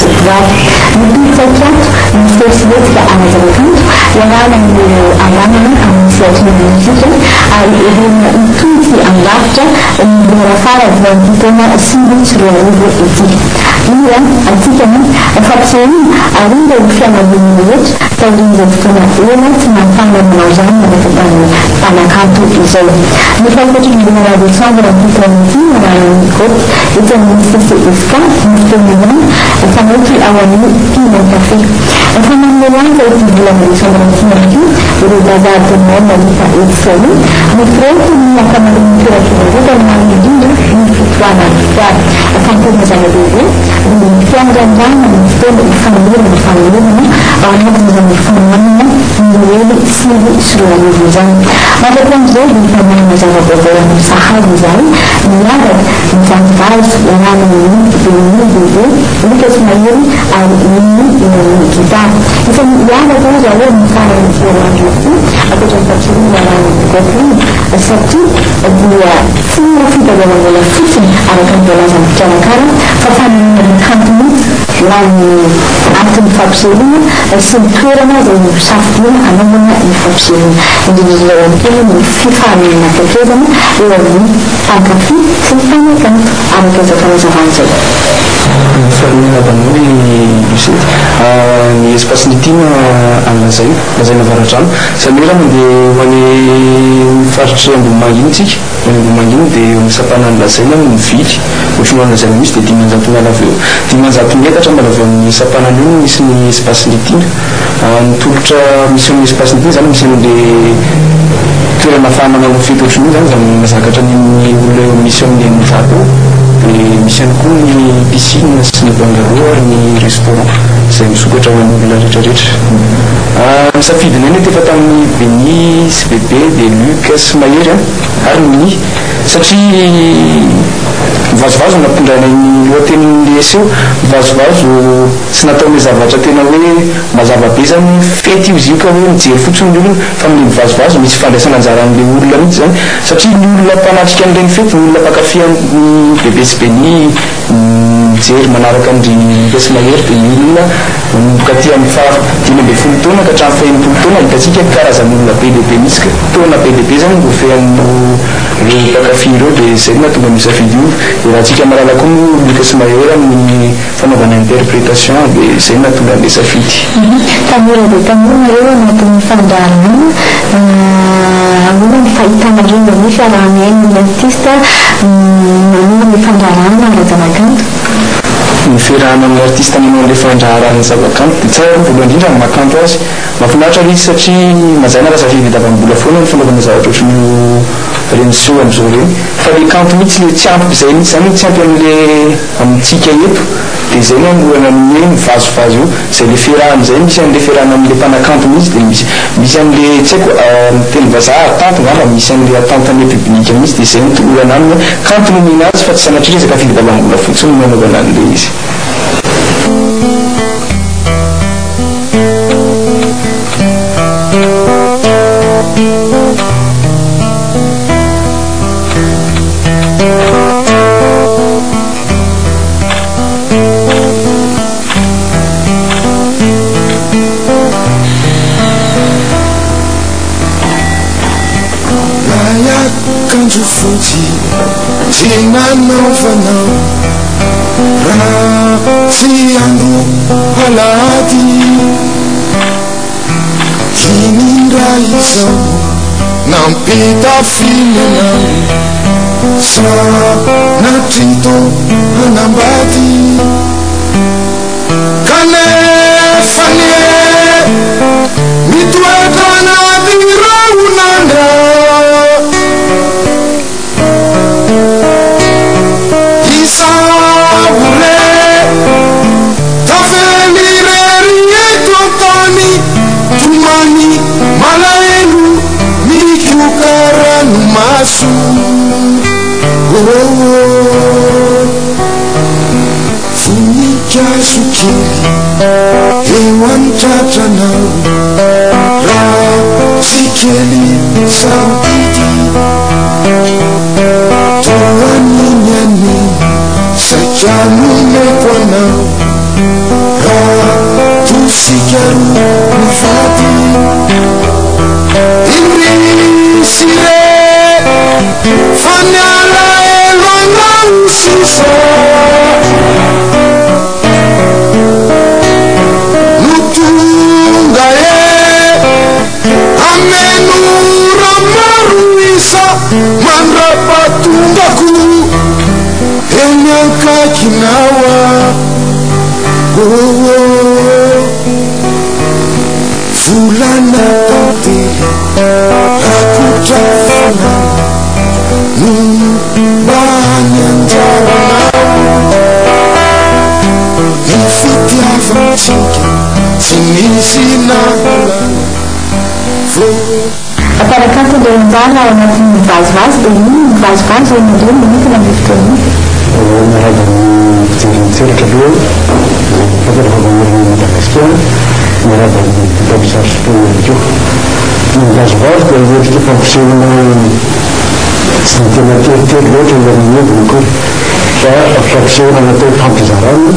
sy mpivady. Mitohy tsy an-kiato ny seho sy hetsika ara-javakanto iarahana amin'ireo anganana amin'ny sehatry ny mozika ary heverina hitohy tsy an-davitra ny volana farany taona 2009 ity. Hira, hatsikana, fampisehoana ary indrindra ho fialambolin'ny rehetra taorian'izao fotoana ela tsy nahafahana nanao izany niaraka tamin'ny mpanakanto izao. Ny fahefatry ny volana desambra ity taona ity no narahin'ny Goty etsy amin'ny CCESCA ny fotoana ihany fanaiky ao amin'ny Piment Café. Efa manome lanja ity volana desambra ity ihany koa ireo Bazar de Noël hita etsy sy aroa. Mifirehetra ny ankamaroan'ny toeram-pivarotana ary indrindra ny fitohanan'ny fiara. Fa ny tena zava-dehibe dia ny fiandrandrana ny fotoana hifanolorana fanolorana ao anatin'izany fanomanana ny Noely 2009 izany. Mandra-piandry izay dia efa manana zava-baovao anio sahady izahay miaraka mivazivazy iarahana amin'i Benny Bebe, Lucas Mahery ary Mimi eo amin'ny gitara. Isan'ny hiavaka ry zareo amin'ny faran'ity herinandro ity ankoatra ny fampisehoana iarahana amin'ny Gofrine satria dia tsy ho fitadiavam-bola fotsiny araka ny voalazan'ny mpikarakara fa fanehoana ny kanto mihitsy ho an'ny anton'ny fampisehoana sy ny toerana izay nosafidiana hanaovana ny fampisehoana. Indrindra indrindra ihany koa ny fifanomezana eo amin'ny mpankafy sy ny mpanakanto araka izao fanazavana izao. Faly miarahaba anao ry Lucette. Ny espace ny tiana any Lazaina, Lazaina Avaradrano. Izany hoe raha mandeha ho any amin'ny faritry Ambohimanga iny tsika, ho any Ambohimanga iny dia eo amin'ny sampanan'i Lazaina no mivily. Ohatry ny ho any Lazaina mihitsy dia 500 miala avy eo, 500 metatra miala avy eo amin'ny sampanana eo no misy ny espace ny tiana. Ny tolotra misy eo amin'ny espace ny tiana izany misy an'ilay toerana ahafahana manao fety ohatran'io izany, izany mahazaka hatrany amin'ny olona eo misy eo amin'ny 600 eo. Dia misy ihany koa ny piscine sy ny bungalow ary ny restaurant izay misokatra ho an'ny olona rehetrarehetra. Ny safidinay nety efa tamin'ny Benny sy Bebe dia Luc sy Mahery an, ary Mimi satria mivazovazo no nampitondrainay ny lohatenin'ilay seho, mivazovazo tsy nataonay zavatra tena hoe mazava be izany hoe fety io izy io ka hoe mijery fotsiny ny olona fa amin'ilay mivazovazo misy fandraisana anjaran'ilay olona mihitsy izany satria ny olona mpanatrika an'ireny fety, ny olona mpankafy an'i Bebe sy Benny mijery manaraka an-dry Luc sy Mahery dia ny olona manomboka aty amin'ny faha 15 taona ka hatramin'ny faha 60 taona hitantsika karazan'olona be dia be mihitsy ka taona be dia be izany no voafehin'ireo mpankafy ireo dia izay no nahatonga an'io safidy io. Iarahantsika mahalala koa moa Luc sy Mahery amin'ny fanaovana interprétation dia izay no nahatonga an'ilay safidy. Tanora dia tanora nareo anatin'ny fandaharana, ahoana ny fahitanareo ny fiaraha-miaina amin'ny artista manao ny fandaharana ara-javakanto? Ny fiarahana amin'ny artista manao an'ilay fandraharahana zavakanto dia tsara aloha voalohany indrindra ny maha-kanto azy. Mahafinaritra ilay izy satria mazàna lasa fividiavam-bola foana ny fanaovana zavatra ohatran'io ireny seho amin'izao ireny. Fa ilay kanto mihitsy ilay tsy ampy izay mihitsy izany, tsy ampy amin'ilay amintsika eto dia izay no hanorana ny hoe mivazivazy io, izay le fiarahana izay, misy an'le fiarahana amin'le mpanakanto mihitsy dia misy misy an'le tsy haiko amin'ny teny vazaha attente angamba, misy an'le attente an'le public mihitsy dia izay no tolorana aminy hoe kanto no omena azy fa tsy sanatria resaka fitadiavam-bola fotsiny no anaovana an'le izy. Lay akanjo fotsy tsy nanaovanao raha tsy andro alahady Iny indray izao nampitafiny anao Sanatria toa hanambady Kanefa anie mitoetra anaty rahon'andra Izaho re tavela irery eto an-tany Tomany malahelo migoka ranomaso Oh oh Voninkazo kely eo an-tratranao Raha tsy kely sarobidy Toa an'iny an'iny saika nomeko anao. Isika roa mivady Indrisy re fa ny alahelo anao sisa No tonga e Hameno ora maro isa Mandra-pahatongako eny ankaikinao aho oh, oh. Volana tantely rakotra fanala No mba hany anjaranao Ny fitiavantsika tsy nisy nahalala Vao Mpanakanto indray anjara ao anatin'ny vazivazy dia inona ny vazivazy eo aminareo manokana amin'io fotoana io? Miarahaba ny mpijery ny tselatra aloha, izay fantatra fa manerana an'i Madagasikara, miarahaba ny mpitady sary sy feo ihany koa. Ny vazivazy dia endrika fampisehoana tsy dia tena teritery loatra eo amin'ny heviny akory, fa fampisehoana natao hifampizarana,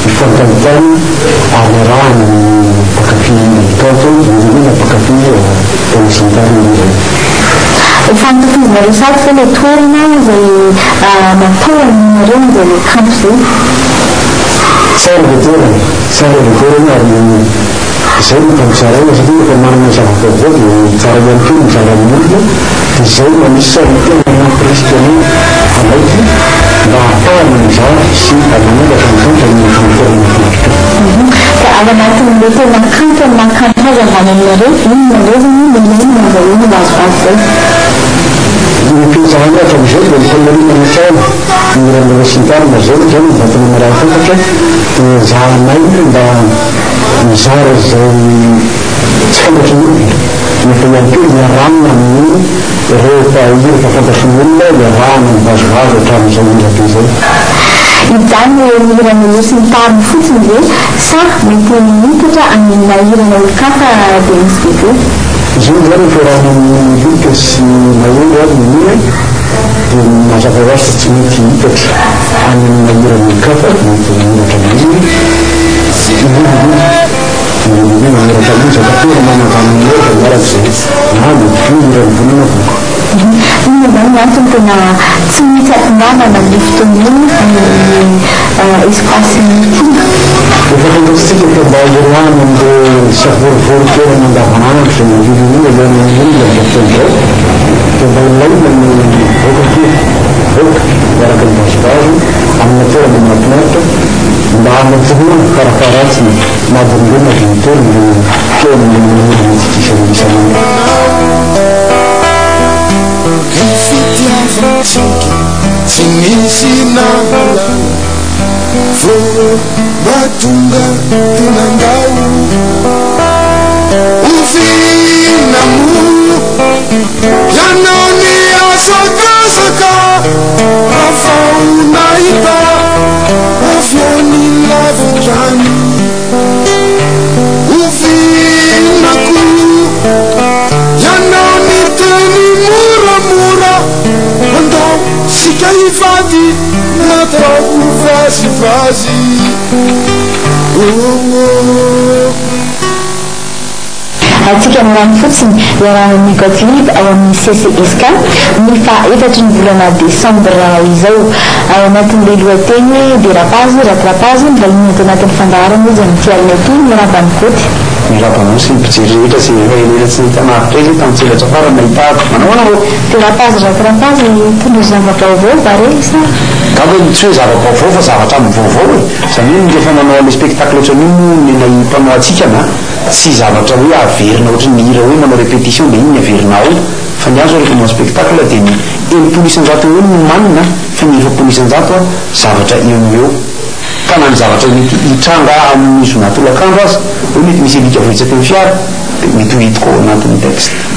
hifankahitana ary iarahana amin'ny mpankafy kanto, indrindra indrindra mpankafy tena sy ny tariny moa izany. Efa notofizinareo sahady ve ilay toerana izay natao hanehoanareo an'izay ilay kanto izay? Tsara ilay toerana, tsara ilay toerana ary izay no fampizarana satria rehefa manana zava-baovao dia tsara ihany koa ny mizara amin'ny olona dia izay no anisan'ny tena nampirisika anay hanaiky mba hahafahana mizara sy manoratra ny kanto amin'ny toerana mahafinaritra. Ka ao anatin'ilay tena kanto amin'ny maha kanto azy avy any aminareo, inona indray izany no ilaina amin'izay hoe vazivazy izay? Ny fiezahana hatramin'izay dia ny famerenana hatrany ny hiran'ireo sy ny tariny ary izay moa izany no mba tena maraha fantatra dia ezahanay mba mizara izay tsy fantatry ny olona nefa ihany koa iarahana amin'ny ireo efa hira efa fantatry ny olona iarahana mivazivazy hatramin'izay hira be izay. Hijanona eo amin'ny hiran'i Lolo sy ny tariny fotsiny ve sa mety miitatra any amina hirana olon-kafa dia misy bebe? Izy io izany efa iarahana amin'i Luc sy Mahery ary Nini dia mazava ho azy fa tsy mety hiitatra any amina hiran'olon-kafa mety hanoratra amin'iny indrindra indrindra manoratra amin'iny zaka tena manangan'ny hery vao miaraka izay na mety koa hiran'ny vonona boko. Inona izany ny antony tena tsy maintsy hahatongavana amin'io fotoana io any amin'ny espace Tiana? Efa fantatsika fa mba iarahana amin'ireo savorovoro-toerana andavanandro izay mandrindrindrindra eo amin'ny olona amin'izao fotoana izao dia mba ilaina ny mivoaka kely, mivoaka miaraka amin'ny vazivazy amina toerana mahafinaritra mba hanadinoana farafaharatsiny na adiny roa na adiny telo ny feon'ny olona antsika isan'andro. Ny fitiavantsika tsy nisy nahalala Vao mba tonga dia nandao Oviana moa ianao nihazakazaka Raha vao nahita avy any lavitra any Oviana koa ianao niteny moramora Andao isika hivady natao ho vazivazy Oh oh. Antsika mirano fotsiny, iarahana amin'i Gottlieb ao amin'ny CCSK, ny faha efatry ny volana desambra izao. Ao anatin'ilay lohateny hoe Dérapage, Rattrapage, ny vahiny ato anatin'ny fandaharana izy amin'ity alina ity. Miarahaba an'i Goty. Miarahaba anao sy ny mpijery rehetra izay efa elaela tsy nahita nahavitra izy tamin'ny tselatra farany nahitako. Manao ahoana ô? Dérapage, Rattrapage, hitondra zava-baovao va re sa? Angamba tsy hoe zava-baovao fa zavatra vaovao e! Izany hoe rehefa manao an'ilay spectacle ohatran'io moa ny mpanao hatsikana tsy zavatra hoe averina ohatran'ny hira hoe manao répétition dia iny ny averina ao fa ny ahy zao rehefa manao spectacle dia ny 60% eo eo no nomanina fa ny 40% zavatra eo no eo ka na ny zavatra mety hitranga amin'ny zoma tolakandro aza hoe mety misy alika voahitsaky ny fiara dia mety ho hitako ao anatin'ny texte.